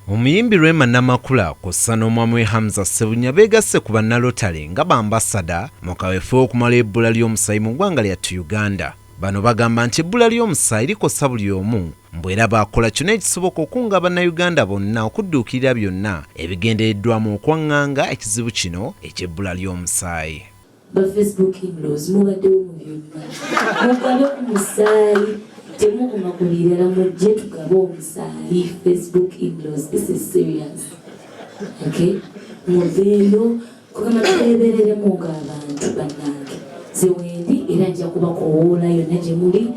Omuyimbi Rema Namakula kw'ossa n'omwami we Hamza Ssebunya beegasse ku bannalotale nga bambasada mu kaweefube okumalawo ebbula ly'omusaayi mu ggwanga lyattu Uganda. Bano bagamba nti ebbula ly'omusaayi likosa buli omu mbu era baakola kyonna ekisoboka okunga Bannayuganda bonna okudduukirira byonna ebigendereddwamu okwaŋŋanga ekizibu kino eky'ebbula ly'omusaayi. Ba Facebook in-laws mubaddewo mu byonna, mugabe ku musaayi, temukoma ku birala, mujje tugabe omusaayi. Facebook in-laws, this is serious, okay? Muveeyo kugamba twebereremu ng'abantu bannange. Ze wendi era nja kubakowoola yonna gye muli,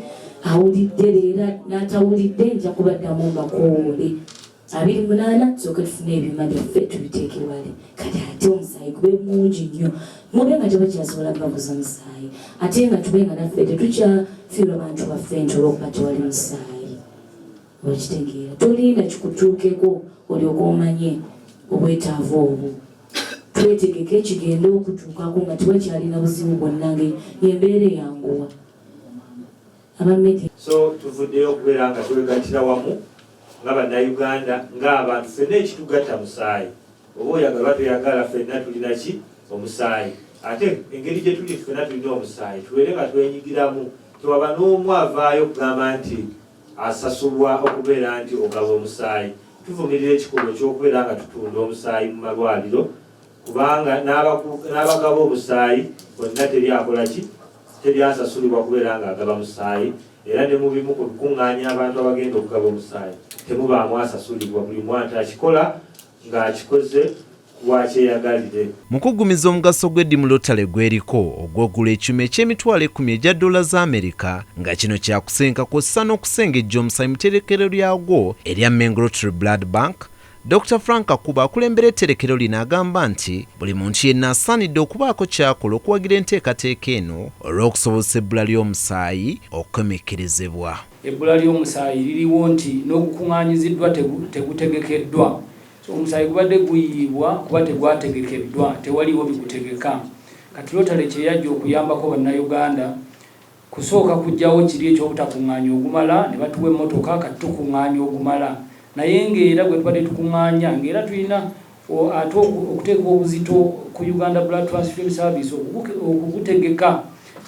awulidde leera n'atawulidde, nja kubaddamu mbakowoole. 28 tusooke tufune ebyuma byaffe tubiteeke wali. Kati ate omusaayi gube mungi nnyo, mube nga tebakyasobola babuza musaayi, ate nga tube nga naffe tetukyafiirwa bantu baffe nti olwokuba tewali musaayi. Okitegeera? Tolinda kikutuukeko olyoka omanye obwetaavu obwo. Twetegeke kigende okutuukako nga tewakyalina buzibu bwonna, nga embeera eyanguwa aba media. So tuvuddeyo okubeera nga twegattira wamu nga Bannayuganda, ng'abantu ffenna ekitugatta musaayi. Oba oyagala toyagala, ffenna tulina ki? Omusaayi. Ate engeri gye tuli ffenna tulina omusaayi, tubeere nga twenyigiramu. Tewaba n'omu avaayo okugamba nti asasulwa okubeera nti ogaba omusaayi. Tuvumirira ekikolwa ekyokubeera nga tutunda omusaayi mu malwaliro, kubanga n'abagaba omusaayi bonna teri akola ki, teri asasulibwa kubeera nga agaba musaayi. Era ne mu bimu ku bikuŋŋaanya abantu abagenda okugaba omusaayi temubaamu asasulibwa. Buli mwantu akikola ng'akikoze lwakyeyagalire. Mu kuggumiza omugaso gw'eddimu lotale gweriko ogw'okugula ekyuma eky'emitwalo 10 egya ddoola za Amerika, nga kino kyakusenka kw'ossa n'okusengejja omusaayi mu tterekero lyagwo erya Mengo Rotary Blood Bank, Dr Frank Kakuba akulembera etterekero lino agamba nti buli muntu yenna asaanidde okubaako ky'akola okuwagira enteekateeka eno olw'okusobozesa ebbula ly'omusaayi okukomekkerezebwa. Ebbula ly'omusaayi liriwo nti n'ogukuŋŋaanyiziddwa tegutegekeddwa. So omusaayi gubadde guyiibwa kuba tegwategekeddwa, tewaliwo bigutegeka. Kati Rotary kyeyajja okuyambako Bannayuganda kusooka kuggyawo kiri ekyobutakuŋŋaanya ogumala, ne batuwa emmotoka. Kati tukuŋŋaanya ogumala, naye ng'era gwe tubadde tukuŋŋaanya ng'era tulina ate okuteeka obuzito ku Uganda Blood Transfusion Service okugutegeka.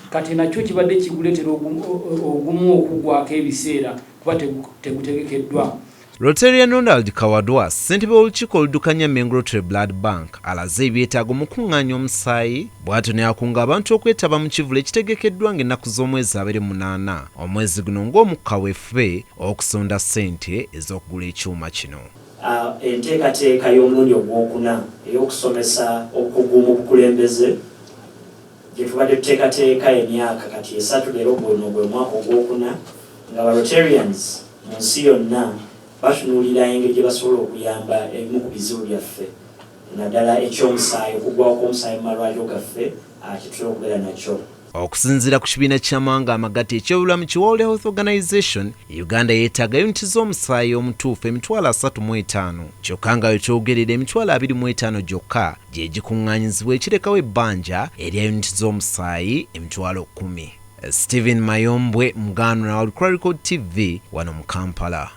Kati nakyo kibadde kiguleetera ogumu okugwako ebiseera kuba tegutegekeddwa. Rotarian Ronald Kawadwa, ssentebe w'olukiiko oluddukanya Mengo Rotary Blood Bank, alaze ebyetaago mu kuŋŋaanya omusaayi, bw'atyo ne akunga abantu okwetaba mu kivvulu ekitegekeddwa ng'ennaku z'omwezi 28 omwezi guno ng'omu ku kaweefube okusonda ssente ez'okugula ekyuma kino. Enteekateeka y'omulundi ogwokuna ey'okusomesa obukugu mu bukulembeze gye tubadde tuteekateeka emyaka kati 3, leero guno gwe mwaka ogwokuna nga ba Rotarians mu nsi yonna batunuulira engeri gye basobola okuyamba ebimu ku bizibu byaffe, naddala ekyomusaayi, okugwawo kw'omusaayi mu malwaliro gaffe kyetutera okubeera nakyo. Okusinziira ku kibiina ky'amawanga amagatte ekyobulamu ki World Health Organization, Uganda yeetaaga yuniti z'omusaayi omutuufu 35,000, kyokka nga wetwogerera 25,000 gyokka gye gikuŋŋaanyizibwa, ekirekawo ebbanja erya yuniti z'omusaayi 10,000. Stephen Mayombwe Muganura, Record TV, wano mu Kampala.